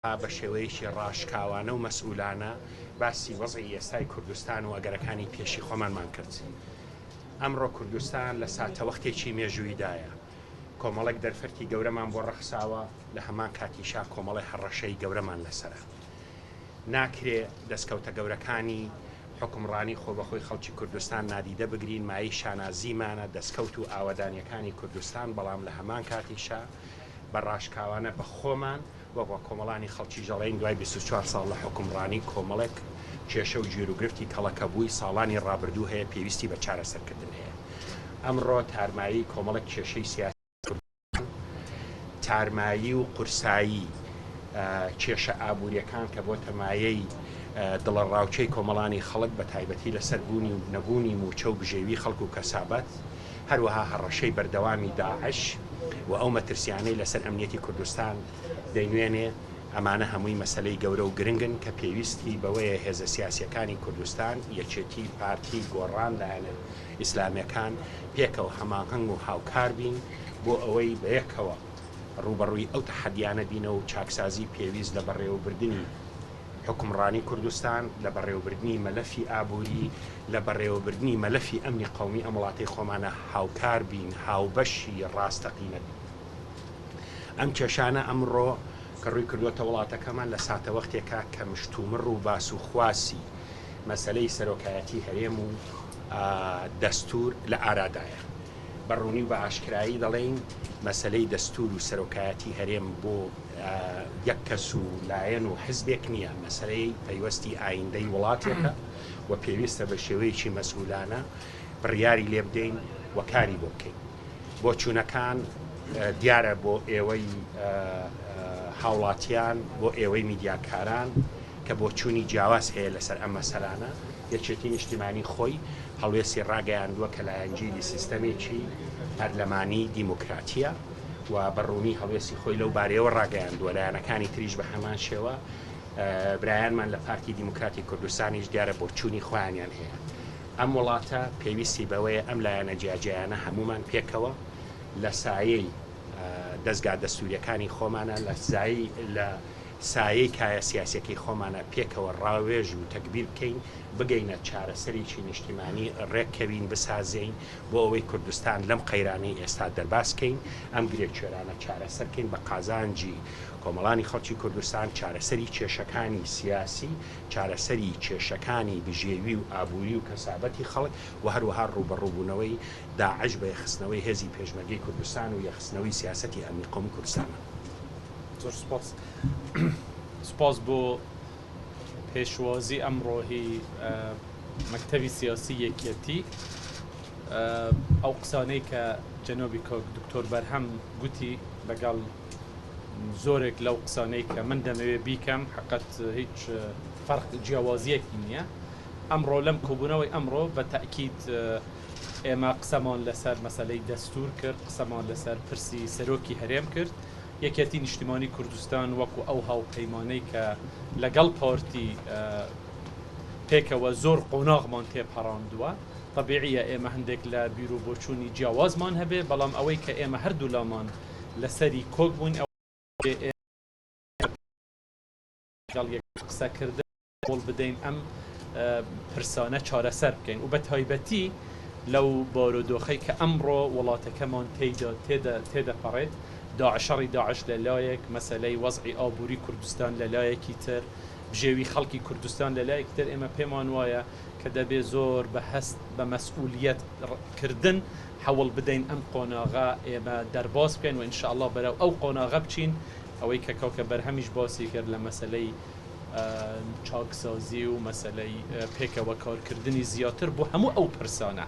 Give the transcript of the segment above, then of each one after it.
بە شێوەیەکی ڕاشکاوانە و مەسئولانە باسی وەزعی ئێستای کوردستان و ئەگەرەکانی پێشی خۆمانمان کرد. ئەمڕۆ کوردستان لە ساتەوەختێکی مێژووییدایە. کۆمەڵێک دەرفەتی گەورەمان بۆ ڕەخساوە، لە هەمان کاتیشا کۆمەڵێ هەڕەشەی گەورەمان لەسەرە. ناکرێ دەستکەوتە گەورەکانی حوکمڕانی خۆبەخۆی خەڵکی کوردستان نادیدە بگرین، مایەی شانازیمانە دەستکەوت و ئاوەدانییەکانی کوردستان، بەڵام لە هەمان کاتیشا بە ڕاشکاوانە بە خۆمان و بە کۆمەڵانی خەڵکیش دەڵێین دوای 24 ساڵ لە حوکمڕانی کۆمەڵێک کێشە و گیروگرفتی کەڵەکەبووی ساڵانی ڕابردوو هەیە پێویستی بە چارەسەرکردن هەیە. ئەمڕۆ تارمایی کۆمەڵێک کێشەی سیاسی کوردستان، تارمایی و قورسایی کێشە ئابووریەکان کە بۆتە مایەی دڵەڕاوکێی کۆمەڵانی خەڵک بە تایبەتی لەسەر بوونی و نەبوونی مووچە و بژێوی خەڵک و کەسابەت، هەروەها هەڕەشەی بەردەوامی داعش و ئەو مەترسیانەی لەسەر ئەمنیەتی کوردستان دەینوێنێ، ئەمانە هەمووی مەسەلەی گەورە و گرنگن کە پێویستی بەوەیە هێزە سیاسیەکانی کوردستان، یەکێتی، پارتی، گۆڕان، لایەنە ئیسلامیەکان پێکەوە هەماهەنگ و هاوکار بین بۆ ئەوەی بەیەکەوە ڕووبەڕووی ئەو تەحەدیانە بینەوە و چاکسازی پێویست لە بەڕێوەبردنی حوکمڕانی کوردستان، لە بەڕێوەبردنی مەلەفی ئابووری، لە بەڕێوەبردنی مەلەفی ئەمنی قەومی ئەم وڵاتەی خۆمانە هاوکار بین، هاوبەشی ڕاستەقینە بین. ئەم کێشانە ئەمڕۆ کە ڕووی کردووەتە وڵاتەکەمان لە ساتەوەختێکا کە مشتومڕ و باس و خواسی مەسەلەی سەرۆکایەتی هەرێم و دەستوور لە ئارادایە. بە ڕوونی و بە ئاشکرایی دەڵێین مەسەلەی دەستوور و سەرۆکایەتی هەرێم بۆ یەک کەس و لایەن و حزبێک نییە، مەسەلەی پەیوەستی ئایندەی وڵاتێکە و پێویستە بە شێوەیەکی مەسئولانە بڕیاری لێ بدەین و کاری بۆ بکەین. بۆچوونەکان دیارە بۆ ئێوەی هاوڵاتیان، بۆ ئێوەی میدیاکاران کە بۆچوونی جیاواز هەیە لەسەر ئەم مەسەلانە، یەکێتی نیشتیمانی خۆی هەڵوێستی ڕاگەیاندووە کە لایەنگیری سیستەمێکی پەرلەمانی دیموکراتییە و بە ڕوونی هەڵوێستی خۆی لەو بارەیەوە ڕاگەیاندووە، لایەنەکانی تریش بە هەمان شێوە، برایانمان لە پارتی دیموکراتی کوردستانیش دیارە بۆچوونی خۆیانیان هەیە. ئەم وڵاتە پێویستی بەوەیە ئەم لایەنە جیاجیایانە هەموومان پێکەوە لە سایەی دەزگا دەستوورییەکانی خۆمانە، لە سایەی کایە سیاسیەکەی خۆمانە پێکەوە ڕاوێژ و تەگبیر بکەین، بگەینە چارەسەرێکی نیشتیمانی، ڕێککەوین، بسازێین بۆ ئەوەی کوردستان لەم قەیرانەی ئێستا دەرباز کەین، ئەم گرێ کوێرانە چارەسەر کەین بە قازانجی کۆمەڵانی خەڵکی کوردستان، چارەسەری کێشەکانی سیاسی، چارەسەری کێشەکانی بژێوی و ئابووری و کەسابەتی خەڵک و هەروەها ڕووبەڕووبوونەوەی داعش بە یەکخستنەوەی هێزی پێشمەرگەی کوردستان و یەکخستنەوەی سیاسەتی ئەمنی قەومی کوردستانە. زۆر سوپاس. سوپاس بۆ پێشوازی ئەمڕۆهی مەکتەبی سیاسی یەکیەتی. ئەو قسانەی کە جەنابی کاک دکتۆر بەرهەم گوتی لەگەڵ زۆرێک لەو قسانەی کە من دەمەوێ بیکەم حقت هیچ فەرق جیاوازیەکی نییە. ئەمڕۆ لەم کۆبوونەوەی ئەمڕۆ بە تەئکید ئێمە قسەمان لەسەر مەسەلەی دەستوور کرد، قسەمان لەسەر پرسی سەرۆکی هەرێم کرد. یەکێتی نیشتیمانی کوردستان وەکو ئەو هاوپەیمانەی کە لەگەڵ پارتی پێکەوە زۆر قۆناغمان تێپەڕاندووە، تەبیعیە ئێمە هەندێک لە بیروبۆچوونی جیاوازمان هەبێ، بەڵام ئەوەی کە ئێمە هەردوولامان لەسەری کۆک بووین ئەوەیە ئێمە لەگەڵ یەک قسەکردن هەوڵ بدەین ئەم پرسانە چارەسەر بکەین و بە تایبەتی لەو بارودۆخەی کە ئەمڕۆ وڵاتەکەمان تێیدا تێدەپەڕێت، شەڕی داعش لە لایەک، مەسەلەی وەزعی ئابووری کوردستان لە لایەکی تر، بژێوی خەڵکی کوردستان لە لایەکی تر، ئێمە پێمان وایە کە دەبێ زۆر بە هەست بە مەسئولیەت کردن هەوڵ بدەین ئەم قۆناغە ئێمە دەرباز بکەین و ئینشائەڵا بەرەو ئەو قۆناغە بچین ئەوەی کە کاکە بەرهەمیش باسی کرد لە مەسەلەی چاکسازی و مەسەلەی پێکەوە کارکردنی زیاتر بۆ هەموو ئەو پرسانە.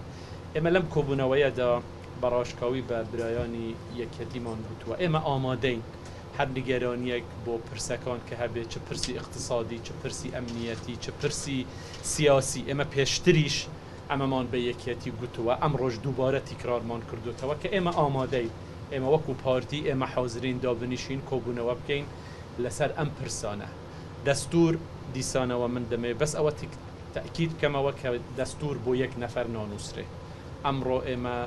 ئێمە لەم کۆبوونەوەیەدا بە ڕاشکاوی بە برایانی یەکیەتیمان گوتووە ئێمە ئامادەین هەر نیگەرانییەک بۆ پرسەکان کە هەبێ چ پرسی ئیقتسادی، چ پرسی ئەمنییەتی، چ پرسی سیاسی ئێمە پێشتریش ئەمەمان بە یەکیەتی گوتووە ئەمڕۆش دووبارە تیکرارمان کردۆتەوە کە ئێمە ئامادەین ئێمە وەکوو پارتی ئێمە حازرین دابنیشین کۆبوونەوە بکەین لەسەر ئەم پرسانە. دەستوور، دیسانەوە من دەمەوێ بەس ئەوە تەئکید بکەمەوە کە دەستوور بۆ یەک نەفەر نانووسرێ. ئەمڕۆ ئێمە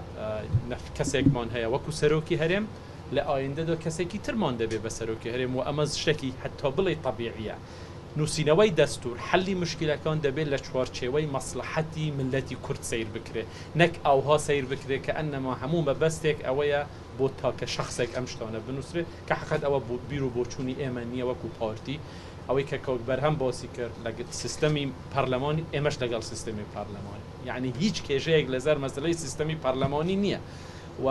کەسێکمان هەیە وەکو سەرۆکی هەرێم، لە ئایندەدا کەسێکی ترمان دەبێ بە سەرۆکی هەرێم و ئەمە شتێکی هەتا بڵێی تەبیعیە. نووسینەوەی دەستوور، حەلی مشکیلەکان دەبێ لە چوارچێوەی مەسڵەحەتی میللەتی کورد سەیر بکرێ، نەک ئاوها سەیر بکرێ کە ئەنەما هەموو مەبەستێک ئەوەیە بۆ تاکە شەخسێک ئەم شتانە بنووسرێ، کە حەقەت ئەوە بیر و بۆچوونی ئێمە نییە وەکوو پارتی. ئەوەی کە کاک بەرهەم باسی کرد لە سیستەمی پەرلەمانی، ئێمەش لەگەڵ سیستەمی پەرلەمانین. یەعنی هیچ کێشەیەک لەسەر مەسەلەی سیستەمی پەرلەمانی نییە و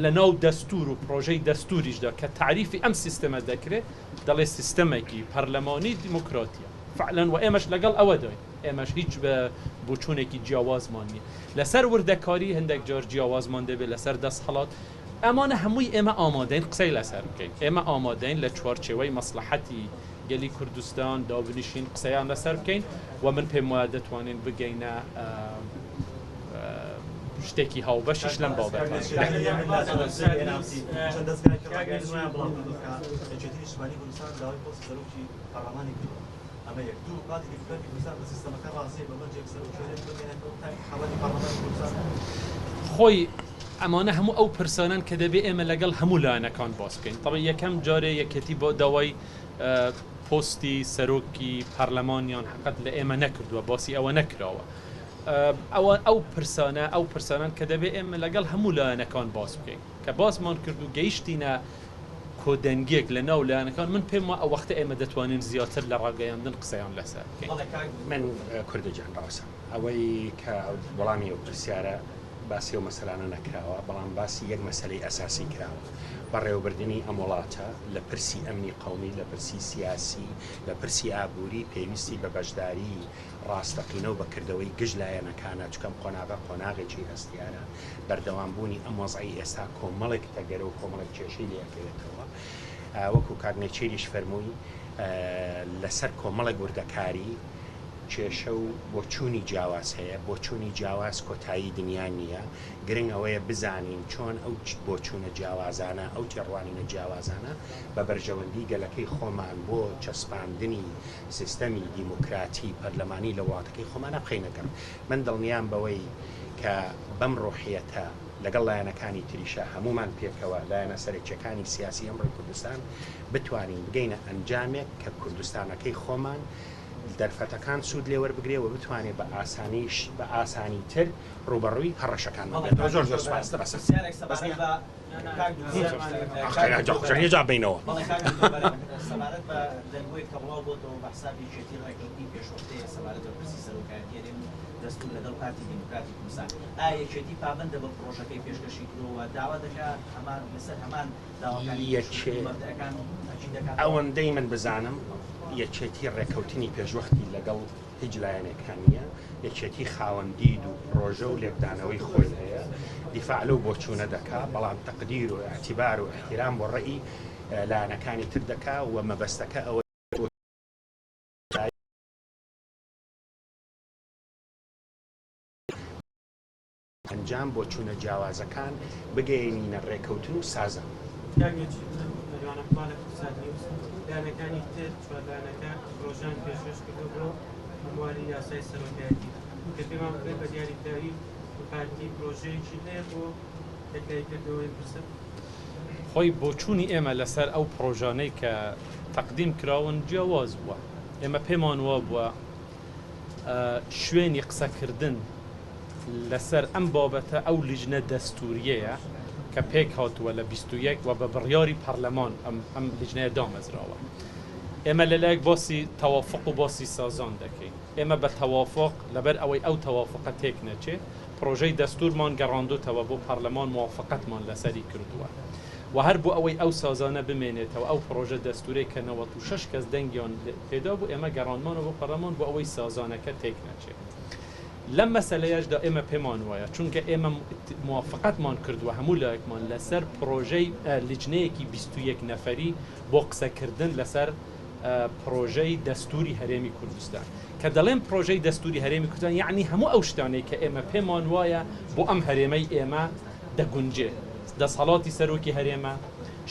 لە ناو دەستوور و پرۆژەی دەستووریشدا کە تەعریفی ئەم سیستەمە دەکرێ دەڵێ سیستەمێکی پەرلەمانی دیموکراتیە فعلا و ئێمەش لەگەڵ ئەوەداین. ئێمەش هیچ بۆچوونێکی جیاوازمان نییە. لەسەر وردەکاری هەندێک جار جیاوازمان دەبێت لەسەر دەسهەڵات. ئەمانە هەمووی ئێمە ئامادەین قسەی لەسەر بکەین. ئێمە ئامادەین لە چوارچێوەی مەسڵەحەتی گەلی کوردستان دابنیشین قسەیان لەسەر بکەین و من پێم وایە دەتوانین بگەینە شتێکی هاوبەشیش لەم بابەتە. ئەمە یەک. دوو، پارتی دیموکراتی کوردستان بە سیستەمەکە ڕازییە بە مەرجێک سەرۆکی هەرێم بمێنێتەوە تا ئینتخاباتی پەڕلەمانی کوردستان. خۆی ئەمانە هەموو ئەو پرسانەن کە دەبێ ئێمە لەگەڵ هەموو لایەنەکان باس بکەین. تەبعەن یەکەم جارێ یەکێتی بۆ داوای پۆستی سەرۆکی پەرلەمانیان حەقەت لە ئێمە نەکردووە، باسی ئەوە نەکراوە. ئەوە ئەو پرسانە ئەو پرسانەن کە دەبێ ئێمە لەگەڵ هەموو لایەنەکان باس بکەین. کە باسمان کرد و گەیشتینە کۆدەنگیەک لە ناو لایەنەکان، من پێم وایە ئەو وەختە ئێمە دەتوانین زیاتر لە ڕاگەیاندن قسەیان لەسەر بکەین. من کوردە گیان ڕاستە ئەوەی کە وەڵامی ئەو پرسیارە باسی ئەو مەسەلانە نەکراوە، بەڵام باسی یەک مەسەلەی ئەساسی کراوە، بەڕێوەبردنی ئەم وڵاتە لە پرسی ئەمنی قەومی، لە پرسی سیاسی، لە پرسی ئابووری پێویستی بە بەشداری ڕاستەقینە و بە کردەوەی گشت لایەنەکانە، چونکە ئەم قۆناغە قۆناغێکی هەستیارە، بەردەوامبوونی ئەم وەزعەی ئێستا کۆمەڵێک تەگەرە و کۆمەڵێک کێشەی لێ ئەکەوێتەوە. وەکو کاک نێچیریش فەرمووی لەسەر کۆمەڵێک وردەکاری کێشە و بۆچوونی جیاواز هەیە، بۆچوونی جیاواز کۆتایی دنیا نییە، گرنگ ئەوەیە بزانین چۆن ئەو بۆچوونە جیاوازانە، ئەو تێڕوانینە جیاوازانە بە بەرژەوەندی گەلەکەی خۆمان بۆ چەسپاندنی سیستەمی دیموکراتی پەرلەمانی لە وڵاتەکەی خۆمانا بخەینە گەڕ. من دڵنیام بەوەی کە بەم ڕۆحیەتە لەگەڵ لایەنەکانی تریشا هەموومان پێکەوە، لایەنە سەرەکیەکانی سیاسی ئەمڕۆی کوردستان، بتوانین بگەینە ئەنجامێک کە کوردستانەکەی خۆمان دەرفەتەکان سوود لێ وەربگرێ و بتوانێ بە ئاسانیش بە ئاسانیتر ڕووبەڕووی هەڕەشەکانمان بێتەوە. زۆر زۆر سوپاس. بەسە. بەس نیە؟ سەبارەت بە دەنگۆیەک کە بڵاو بۆتەوە بە حسابی یەکێتی ڕێککەوتنی پێشوەختەیە سەبارەت بە پرسی سەرۆکایەتی هەرێم و دەستور لەگەڵ پارتی دیموکراتی کوردستان، ئایا یەکێتی پابەندە بە پڕۆژەکەی پێشکەشی کردووە و داوا دەکات هەمان لەسەر هەمان داواکاری پێشووتر و مەبدەئەکان تەئکید دەکاتەوە؟ ئەوەندەی من بزانم یەکێتی ڕێککەوتنی پێشوەختی لەگەڵ هیچ لایەنێکا نییە، یەکێتی خاوەن دید و پڕۆژە و لێکدانەوەی خۆی هەیە، دیفاع لەو بۆچوونە دەکا، بەڵام تەقدیر و ئیعتیبار و ئیحتیرام بۆ ڕەئی لایەنەکانی تر دەکا و مەبەستەکە ئەوەیە بۆ ئەنجام بۆچوونە جیاوازەکان بگەیەنینە ڕێکەوتن و سازان. کاک نێچیر من مەریوان عەبدوڵا لە کوردسات نیوز، لایەنەکانی تر چوار لایەنەکە پرۆژەیان پێشکەش کردووە بۆ هەمواری یاسای سەرۆکایەتی کە پێمان بڵێ بە دیاریکراوی پارتی پرۆژەیەکی هەیە بۆ یەکلاییکردنەوەی پرسە؟ خۆی بۆچوونی ئێمە لەسەر ئەو پرۆژانەی کە تەقدیم کراون جیاواز بووە، ئێمە پێمان وابووە شوێنی قسەکردن لەسەر ئەم بابەتە ئەو لیژنە دەستوورییەیە کە پێکهاتووە لە 21 و بە بڕیاری پەرلەمان ئەم لیژنەیە دامەزراوە. ئێمە لەلایەک باسی تەوافق و باسی سازان دەکەین. ئێمە بە تەوافق لەبەر ئەوەی ئەو تەوافقە تێک نەچێ، پڕۆژەی دەستوورمان گەڕاندۆتەوە بۆ پەرلەمان موافقەتمان لەسەری کردووە و هەر بۆ ئەوەی ئەو سازانە بمێنێتەوە ئەو پڕۆژە دەستوورەی کە 96 کەس دەنگیان پێدا بوو ئێمە گەڕاندمانەوە بۆ پەرلەمان بۆ ئەوەی سازانەکە تێک نەچێ. لەم مەسەلەیەشدا ئێمە پێمان وایە چونکە ئێمە موافقەتمان کردووە هەموو لایەکمان لەسەر پڕۆژەی لیجنەیەکی 21 نەفەری بۆ قسەکردن لەسەر پڕۆژەی دەستووری هەرێمی کوردستان. کە دەڵێم پڕۆژەی دەستووری هەرێمی کوردستان یەعنی هەموو ئەو شتانەی کە ئێمە پێمان وایە بۆ ئەم هەرێمەی ئێمە دەگونجێ، دەسەڵاتی سەرۆکی هەرێمە،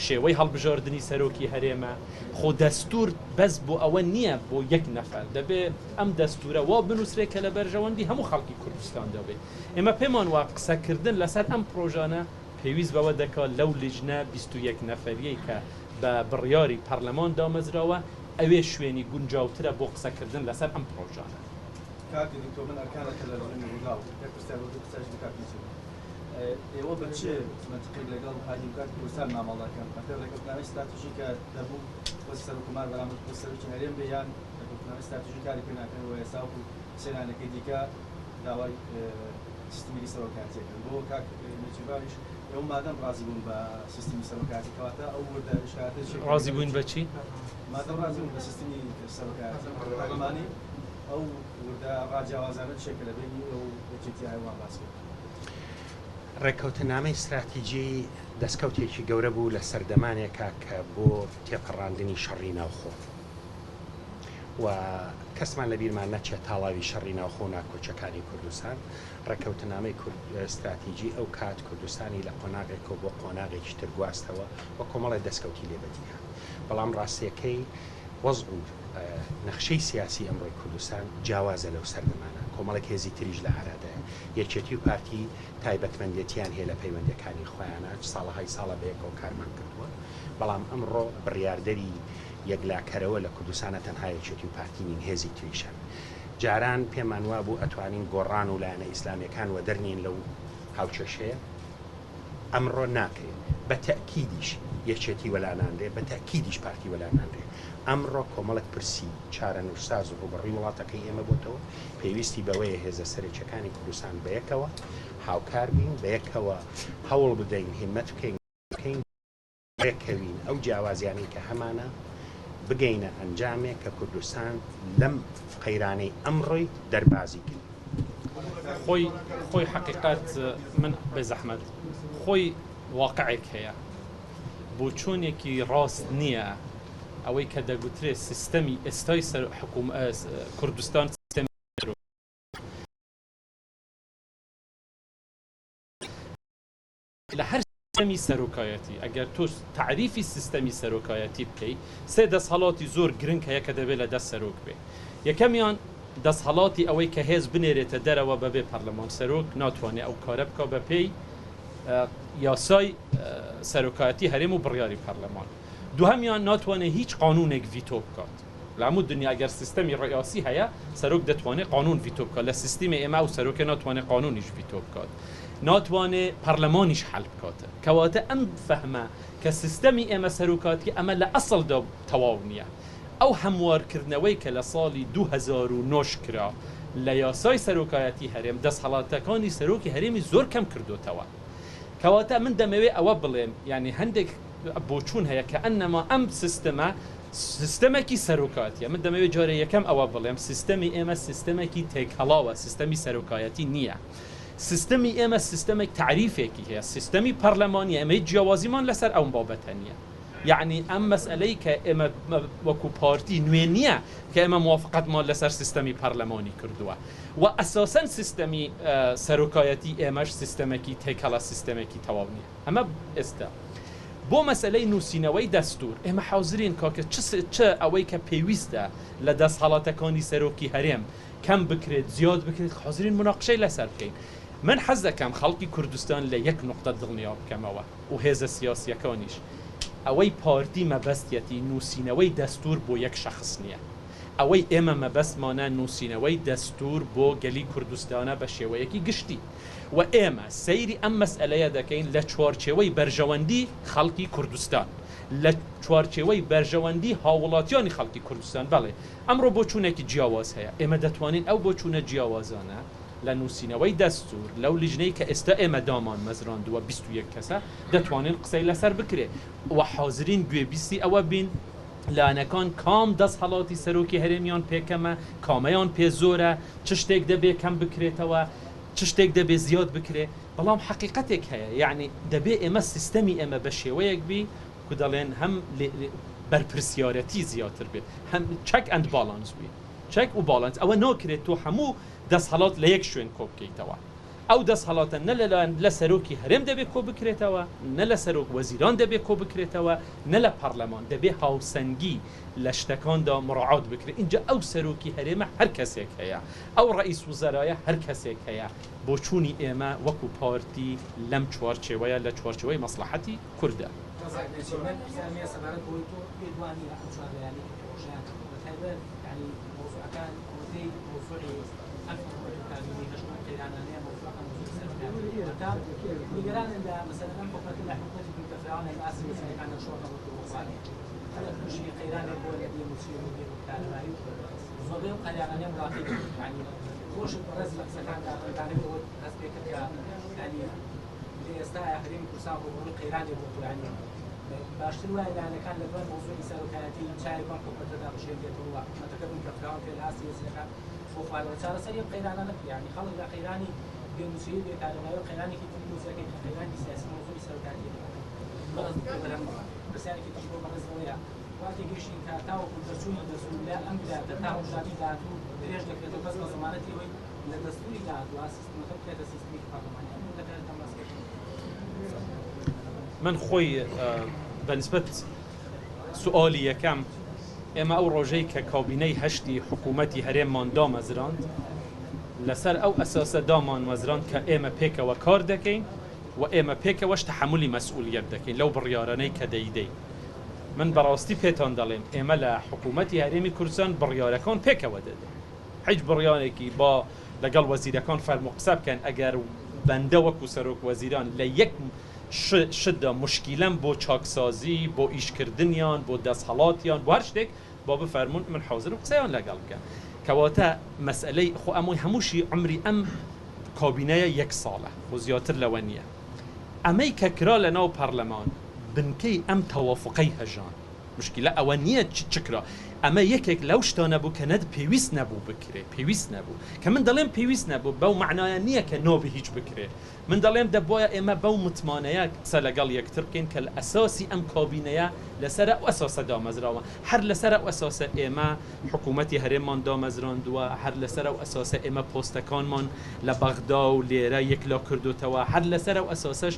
شێوەی هەڵبژاردنی سەرۆکی هەرێمە، خۆ دەستوور بەس بۆ ئەوە نییە بۆ یەک نەفەر، دەبێ ئەم دەستوورە وا بنووسرێ کە لە بەرژەوەندی هەموو خەڵکی کوردستاندا بێ. ئێمە پێمان وایە قسەکردن لەسەر ئەم پڕۆژانە پێویست بەوە دەکات لەو لیژنە 21 نەفەریەی کە بە بڕیاری پەرلەمان دامەزراوە، ئەوێ شوێنی گونجاوترە بۆ قسەکردن لەسەر ئەم پڕۆژانە. کاک دکتۆر من ئەرکان لە تەلەڤزیۆنی ڕووداو یەک پرسیار بۆ دوو پرسیاریش بۆ کاک نێچیرڤان ئێوە بە چ مەنتقێک لەگەڵ پارتی دیموکراتی کوردستان مامەڵە دەکەن بەپێی ڕێککەوتنامەی ستراتیژی کە دەبوو پۆستی سەرۆککۆمار بەرامبەر پۆستی سەرۆکی هەرێم بێ یان ڕێککەوتنامەی ستراتیژی کاری پێ ناکەن و ئێستا وەکو سێ لایەنەکەی دیکە داوای سیستمێکی سەرۆکایەتی ئەکەن بۆ کاک نێچیرڤانیش ئێوە مادەم ڕازی بوون بە سیستمی سەرۆکایەتی کەواتە ئەو وردە ئیشکالاتە چیە کە ڕازی بووین بە چی؟ مادەم ڕازی بوون بە سیستمی سەرۆکایەتی پەرلەمانی ئەو وردە ڕا جیاوازانە چیە کە لە بەینی ئێوە و یەکێتی ئایوان باس کرد؟ ڕێککەوتنامەی ستراتیجی دەستکەوتێکی گەورە بوو لە سەردەمانێکا کە بۆ تێپەڕاندنی شەڕی ناوخۆ و کەسمان لە بیرمان نەچێت تاڵاوی شەڕی ناوخۆ و ناکۆکیەکانی کوردستان، ڕێککەوتنامەی ستراتیجی ئەو کات کوردستانی لە قۆناغێکەوە بۆ قۆناغێکی تر گواستەوە و کۆمەڵێ دەستکەوتی لێ بەدی هات. بەڵام ڕاستیەکەی وەزع و نەخشەی سیاسی ئەمڕۆی کوردستان جیاوازە لەو سەردەمانە، کۆمەڵێک هێزی تریش لە ئارادایە. یەکێتی و پارتی تایبەتمەندێتیان هەیە لە پەیوەندیەکانی خۆیانا، ساڵەهای ساڵە بەیەکەوە کارمان کردووە، بەڵام ئەمڕۆ بڕیاردەری یەکلاکەرەوە لە کوردستانا تەنها یەکێتی و پارتی نین، هێزی تریش هەن. جاران پێمان وابوو ئەتوانین گۆڕان و لایەنە ئیسلامیەکان وەدەرنێین لەو هاوکێشەیە، ئەمڕۆ ناکرێ، بە تەئکیدیش یەکێتی وەلا نانرێ، بە تەئکیدیش پارتی وەلا نانرێ. ئەمڕۆ کۆمەڵێک پرسی چارەنووسساز ڕووبەڕووی وڵاتەکەی ئێمە بۆتەوە، پێویستی بەوەیە هێزە سەرەکیەکانی کوردستان بەیەکەوە هاوکار بین، بەیەکەوە هەوڵ بدەین، هیمەت بکەین، ڕێککەوین، ئەو جیاوازیانەی کە هەمانە بگەینە ئەنجامێک کە کوردستان لەم قەیرانەی ئەمڕۆی دەربازی کەین. خۆی خۆی حەقیقەت من بێ زەحمەت خۆی واقعێک هەیە بۆچوونێکی ڕاست نییە ئەوەی کە دەگوترێ سیستەمی ئێستای سەر حکوم کوردستان سیستەمی لە هەر سیستەمی سەرۆکایەتی ئەگەر تۆ تەعریفی سیستەمی سەرۆکایەتی بکەی سێ دەسهەڵاتی زۆر گرنگ هەیە کە دەبێت لە دەست سەرۆک بێ یەکەمیان دەسهەڵاتی ئەوەی کە هێز بنێرێتە دەرەوە بەبێ پەرلەمان سەرۆک ناتوانێت ئەو کارە بکا بەپێی یاسای سەرۆکایەتی هەرێم و بڕیاری پەرلەمان دووهەمیان ناتوانێت هیچ قانونێک ڤیتۆ بکات لە هەموو دنیا گەر سیستەمی ڕیاسی هەیە سەرۆک دەتوانێت قانون ڤیتۆ بکات لە سیستمی ئێمە ئەو سەرۆکە ناتوانێت قانونیش ڤیتۆ بکات ناتوانێت پەرلەمانیش حەل بکات کەواتە ئەم فەهمە کە سیستەمی ئێمە سەرۆکاتی ئەمە لە ئەسڵدا تەواو نییە ئەو هەموارکردنەوەی کە لە ساڵی 2009 کرا لە یاسای سەرۆکایەتی هەرێم دەسهەڵاتەکانی سەرۆکی هەرێمی زۆر کەم کردۆتەوە کەواتە من دەمەوێ ئەوە بڵێم یانی هەندێک بۆچوون هەیە کە ئەنەما ئەم سیستمە سیستەمێکی سەرۆکاتیە من دەمەوێت جارێ یەکەم ئەوە بڵێم سیستەمی ئێمە سیستەمێکی تێکهەڵاوە سیستەمی سەرۆکایەتی نییە سیستەمی ئێمە سیستەمێک تەعریفێکی هەیە سیستەمی پەرلەمانیە ئێمە هیچ جیاوازیمان لەسەر ئەم بابەتە نییە یەعنی ئەم مەسئەلەی کە ئێمە وەکو پارتی نوێ نییە کە ئێمە موافقەتمان لەسەر سیستەمی پەرلەمانی کردووە و ئەساسەن سیستەمی سەرۆکایەتی ئێمەش سیستەمێکی تێکەڵە سیستەمێکی تەواو نییە ئەمە ئێستا بۆ مەسەلەی نووسینەوەی دەستوور ئێمە حازرین کاکە چ چ ئەوەی کە پێویستە لە دەستهەڵاتەکانی سەرۆکی هەرێم کەم بکرێت زیاد بکرێت حازرین موناقشەی لەسەر بکەین من حەز دەکەم خەڵکی کوردستان لە یەک نوقتە دڵنیا بکەمەوە و هێزە سیاسیەکانیش ئەوەی پارتی مەبەستیەتی نووسینەوەی دەستوور بۆ یەک شەخس نیە ئەوەی ئێمە مەبەستمانە نووسینەوەی دەستوور بۆ گەلی کوردستانە بە شێوەیەکی گشتی و ئێمە سەیری ئەم مەسئەلەیە دەکەین لە چوارچێوەی بەرژەوەندی خەڵکی کوردستان، لە چوارچێوەی بەرژەوەندی هاووڵاتیانی خەڵکی کوردستان. بەڵێ ئەمڕۆ بۆچوونێکی جیاواز هەیە، ئێمە دەتوانین ئەو بۆچوونە جیاوازانە لە نووسینەوەی دەستوور، لەو لیژنەی کە ئێستا ئێمە دامانمەزراندووە 21 کەسە، دەتوانین قسەی لەسەر بکرێ و حازرین گوێبیستی ئەوە بین لایەنەکان کام دەسهەڵاتی سەرۆکی هەرێمیان پێ کەمە، کامەیان پێ زۆرە، چ شتێک دەبێ کەم بکرێتەوە، چ شتێک دەبێ زیاد بکرێ، بەڵام حەقیقەتێک هەیە یەعنی دەبێ ئێمە سیستەمی ئێمە بە شێوەیەک بی کو دەڵێن هەم بەرپرسیارەتی زیاتر بێت هەم check and balance بی check و balance ئەوە ناکرێت تۆ هەموو دەسهەڵات لە یەک شوێن کۆ بکەیتەوە. ئەو دەسهەڵاتە نە لەلایەن لە سەرۆکی هەرێم دەبێ کۆ بکرێتەوە، نە لە سەرۆک وەزیران دەبێ کۆ بکرێتەوە، نە لە پەڕلەمان، دەبێ هاوسەنگی لە شتەکاندا مڕاعات بکرێ. ئینجا ئەو سەرۆکی هەرێمە هەر کەسێک هەیە، ئەو ڕەئیس وزەرایە هەر کەسێک هەیە، بۆچوونی ئێمە وەکو پارتی لەم چوارچێوەیە، لە چوارچێوەی مەسڵەحەتی کوردە. کاک نێچیر، من پرسیارم هەیە سەبارەت بەوەی تۆ پێت وا نییە ئەم چوارلایەنەی کە پڕۆژەیان کردووە، بەتایبەت یانی مەوزوعەکان ئەوەندەی مەوزوعی ئەم حکومەت و کابینەی هەشتەم و قەیرانانەیە مەوزوعەکە مەوزوعی سەرۆکایەتی واتە نیگەرانن لە مەسەلەن ئەم حکومەتە لە حکومەتی بنکە فراوانە لە ئاستی وەزیرەکان نەچووەتە بۆ خوارێ خەڵک تووشی قەیرانێک بووە لە بێ مووچەیی و بێ کارەبایی و زۆربەی ئەو قەیرانانەیە مراقیب یانی خۆشت بەڕێز لە قسەکاندا ڕەنگدانەوەی ئەوەت هەست پێ کرد کە یانی لە ئێستایا هەرێمی کوردستان ڕووبەڕووی قەیرانێک بووەتەوە یانی باشتر وایە لایەنەکان لە دوای مەوزوعی سەرۆکایەتی چاوێک بەم حکومەتەدا بشێنرێتەوە و حکومەتەکە بنکە فراوان کرێت لە ئاستی وەزیرەکان بۆ خوارەوە چارەسەری ئەم قەیرانە نەکرێ یانی خەڵک لە قەیرانی بێ مووچەیی و بێ کارەبایی و قەیرانێکی تری دۆزەکەی کە قەیرانی سیاسی مەوزوعی سەرۆکایەتی بەڕێز دکتۆر بەرهەم پرسیارێکی تریش بۆ بەڕێز ئەوەیە وا تێگەیشتین کە تاوەکو دەرچوونی دەستوور لە ئەم ویلایەتە تا هەڵبژاردنی داهاتوو درێژ دەکرێتەوە بەس بە زەمانەتی ئەوەی لە دەستووری داهاتووە سیستمەکە بکرێتە سیستمێکی پەرلەمانی ئەم دەکرێت باس من خۆی بە نسبەت سوالی یەکەم ئێمە ئەو ڕۆژەی کە کابینەی هەشتی حکوومەتی هەرێممان دامەزراند لەسەر ئەو ئەساسە دامانمەزراند کە ئێمە پێکەوە کار دەکەین و ئێمە پێکەوەش تەحەمولی مەسئولیەت دەکەین لەو بڕیارانەی کە دەیدەین. من بەڕاستی پێتان دەڵێم ئێمە لە حکوومەتی هەرێمی کوردستان بڕیارەکان پێکەوە دەدەین. هیچ بڕیارێکی با لەگەڵ وەزیرەکان فەرموو قسە بکەن ئەگەر بەندە وەکو سەرۆک وەزیران لە یەک شتدا موشکیلەم بۆ چاکسازی بۆ ئیشکردنیان بۆ دەسهەڵاتیان بۆ هەر شتێک با بفەرموون من حازرم قسەیان لەگەڵ بکەم کەواتە مەسئەلەی خۆ ئەمۆی هەمووشی عومری ئەم کابینەیە یەک ساڵە خۆ زیاتر لەوە نییە ئەمەی کە کرا لە ناو پەڕلەمان بنکەی ئەم تەوافوقەی هەژاند مشکیلە ئەوە نییە چ کرا ئەمە یەکێک لەو شتانە بوو کە نەد پێویست نەبوو بکرێ پێویست نەبوو کە من دەڵێم پێویست نەبوو بەو مەعنایە نییە کە نابێ هیچ بکرێ من دەڵێم دەبوایە ئێمە بەو متمانەیە قسە لەگەڵ یەکتر بکەین کە ئەساسی ئەم کابینەیە لەسەر ئەو ئەساسە دامەزراوە. هەر لەسەر ئەو ئەساسە ئێمە حکوومەتی هەرێممان دامەزراندووە، هەر لەسەر ئەو ئەساسە ئێمە پۆستەکانمان لە بەغدا و لێرە یەکلا کردۆتەوە، هەر لەسەر ئەو ئەساسەش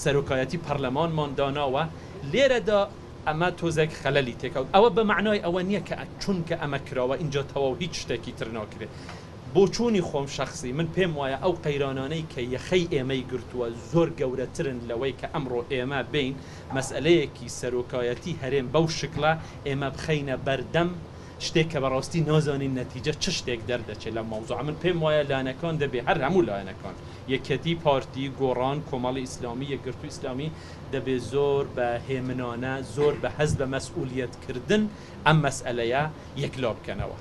سەرۆکایەتی پەرلەمانمان داناوە. لێرەدا ئەمە تۆزێک خەلەلی تێکەوت. ئەوە بە مەعنای ئەوە نییە کە چونکە ئەمە کراوە ئینجا تەواو هیچ شتێکی تر ناکرێ. بۆچوونی خۆم شەخسی من پێم وایە ئەو قەیرانانەی کە یەخەی ئێمەی گرتووە زۆر گەورەترن لەوەی کە ئەمڕۆ ئێمە بێین مەسئەلەیەکی سەرۆکایەتی هەرێم بەو شکڵە ئێمە بخەینە بەردەم شتێک کە بەڕاستی نازانین نەتیجە چ شتێک دەردەچێت لەم مەوزوعە من پێم وایە لایەنەکان دەبێ هەر هەموو لایەنەکان یەکیەتی پارتی گۆڕان کۆمەڵی ئیسلامی یەکگرتوو ئیسلامی دەبێ زۆر بە هێمنانە زۆر بە هەست بە مەسئولیەت کردن ئەم مەسئەلەیە یەکلا بکەنەوە.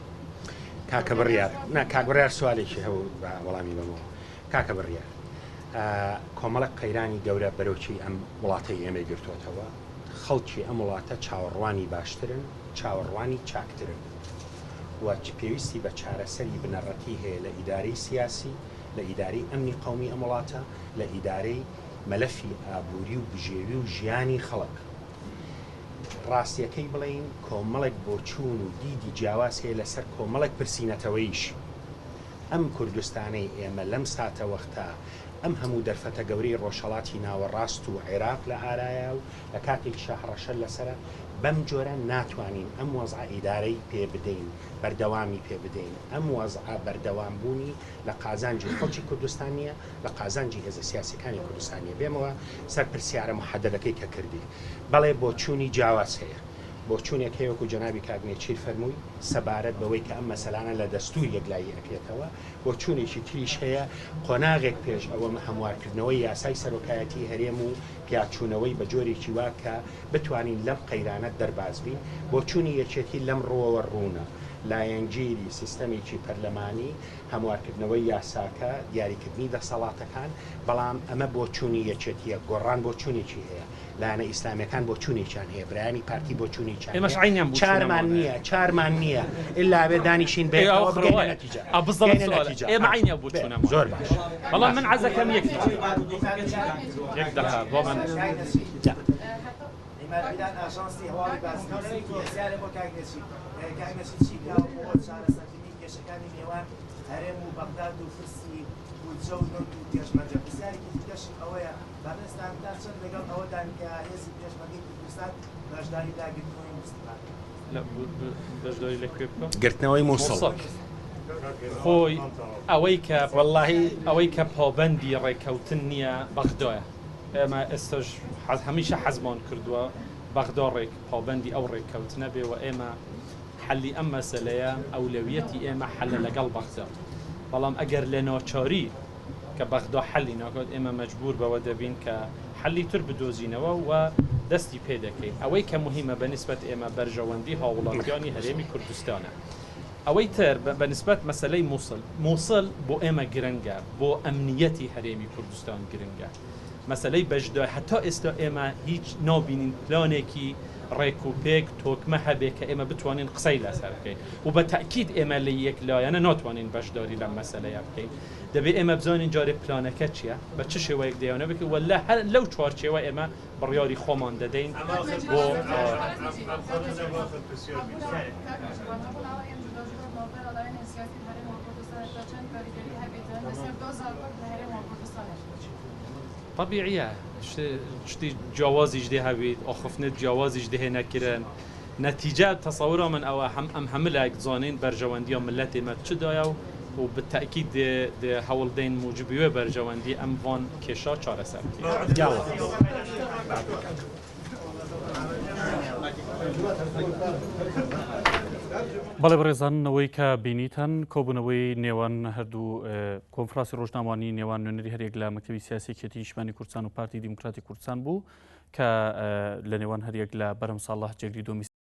کاکە بڕیار نا کاک بڕیار سوالێکی هەبوو با وەڵامی بەمەوە کاکە بڕیار کۆمەڵک قەیرانی گەورە بەرۆکی ئەم وڵاتەی ئێمەی گرتوتەوە خەڵکی ئەم وڵاتە چاوەڕوانی باشترن چاوەڕوانی چاکترن و پێویستی بە چارەسەری بنەڕەتی هەیە لە ئیدارەی سیاسی لە ئیدارەی ئەمنی قومی ئەم وڵاتە لە ئیدارەی مەلەفی ئابووری و بژێوی و ژیانی خەڵک ڕاستیەکەی بڵێین کۆمەڵێک بۆچوون و دیدی جیاواز هەیە لەسەر کۆمەڵێک پرسی نەتەوەییش. ئەم کوردستانەی ئێمە لەم ساتەوەختە ئەم هەموو دەرفەتە گەورەی ڕۆژهەڵاتی ناوەڕاست و عێراق لە ئارایە و لە کاتێکیشا هەڕەشە لەسەرە، بەم جۆرە ناتوانین ئەم وەزعە ئیدارەی پێ بدەین، بەردەوامی پێ بدەین. ئەم وەزعە بەردەوامبوونی لە قازانجی خەڵکی کوردستان نییە، لە قازانجی هێزە سیاسیەکانی کوردستان نییە. بێمەوە سەر پرسیارە موحەدەدەکەی کە کردی. بەڵێ بۆچوونی جیاواز هەیە. بۆچوونێک هەیە وەکو جەنابی کاک نێچیر فەرمووی سەبارەت بەوەی کە ئەم مەسەلانە لە دەستوور یەکلایی ئەکرێتەوە. بۆچوونێکی تریش هەیە قۆناغێک پێش ئەوە هەموارکردنەوەی یاسای سەرۆکایەتی هەرێم و پیاچوونەوەی بە جۆرێکی وا کە بتوانین لەم قەیرانە دەرباز بین. بۆچوونی یەکێتی لەم ڕووەوە ڕوونە. لایەنگیری سیستەمێکی پەرلەمانی، هەموارکردنەوەی یاساکە، دیاریکردنی دەسەڵاتەکان، بەڵام ئەمە بۆچوونی یەکێتییە، گۆڕان بۆچوونێکی هەیە، لایەنە ئیسلامییەکان بۆچوونێکیان هەیە، برایانی پارتی بۆچوونێکیان ئێمەش هەیە، عەینیان چارمان بۆچوونەمان نییە، هەیە. چارمان نییە ئیلا ئەبێ دانیشین ئێ ئەوە بەیەکەوە بگەینە ڕەوایە. نەتیجە، ئا بالضبط بگەینە سوالە. نەتیجە. ئێمە ئا عەینیان بێ بۆچوونەمان زۆر هەیە. باش بەڵام باش. من عەزەکەم یەک یەک دەقە بۆ من. جا. عیماد بیلان ئاژانسی هەواڵی بازنیوز پرسیارێ بۆ کاک نێچیر کاک نێچیر چی کراوە بۆ چارەسەرکردنی. کێشەکانی نێوان هەرێم و بەغداد و پرسی بودجە و نەوت و پێشمەرگە. پرسیارێکی دیکەشم ئەوەیە بەڕێزتان تا چەند لەگەڵ ئەوەدان کە هێزی پێشمەرگەی کوردستان بەشداری لە گرتنەوەی موسڵ بکات؟ بەشداری لە کوێ بکا؟ گرتنەوەی موسڵ. خۆی ئەوەی کە وەڵاهی ئەوەی کە پابەندی ڕێککەوتن نییە بەغدایە. ئێمە ئێستاش هەمیشە حەزمان کردووە بەغدا ڕێک پابەندی ئەو ڕێککەوتنە بێ و ئێمە حەلی ئەم مەسەلەیە ئەولەویەتی ئێمە حەلە لەگەڵ بەغدا بەڵام ئەگەر لە ناچاری کە بەغدا حەلی ناکات ئێمە مەجبور بەوە دەبین کە حەلی تر بدۆزینەوە و دەستی پێ دەکەین ئەوەی کە مهمە بە نیسبەت ئێمە بەرژەوەندی هاووڵاتیانی هەرێمی کوردستانە ئەوەی تر بە نیسبەت مەسەلەی موسڵ موسڵ بۆ ئێمە گرنگە بۆ ئەمنیەتی هەرێمی کوردستان گرنگە مەسەلەی بەشدار هەتا ئێستا ئێمە هیچ نابینین پلانێکی ڕێک و پێک تۆکمە هەبێ کە ئێمە بتوانین قسەی لەسەر بکەین و بە تەئکید ئێمە لە یەک لایەنە ناتوانین بەشداری لەم مەسەلەیە بکەین دەبێ ئێمە بزانین جارێ پلانەکە چییە بە چ شێوەیەک دەیانە بکەین و لە هەر لەو چوارچێوە ئێمە بڕیاری خۆمان دەدەین بۆ تەبیعیە شتی جیاوازیش دێ هەبیت ئاخفتنت جیاوازیش دێ نەکرن نەتیجە تەسەورا من ئەوە هەم ئەم هەملایک زانین بەرژەوەندیا ملەتێ مە چ دایە و و بالتاکید دێ دێ هەوڵ دەین موجبی وێ بەرژەوەندی ئەم ڤان کێشا چارەسەر بکەین. یاڵڵا. بەڵێ بەڕێزان ئەوەی کە بینیتان کۆبوونەوەی نێوان هەردوو کۆنفراسی ڕۆژنامەوانی نێوان نوێنەری هەریەک لە مەکتەبی سیاسی یەکێتی نیشتمانی کوردستان و پارتی دیموکراتی کوردستان بوو کە لە نێوان هەریەک لە بەرهەم ساڵح جێگری دۆمی.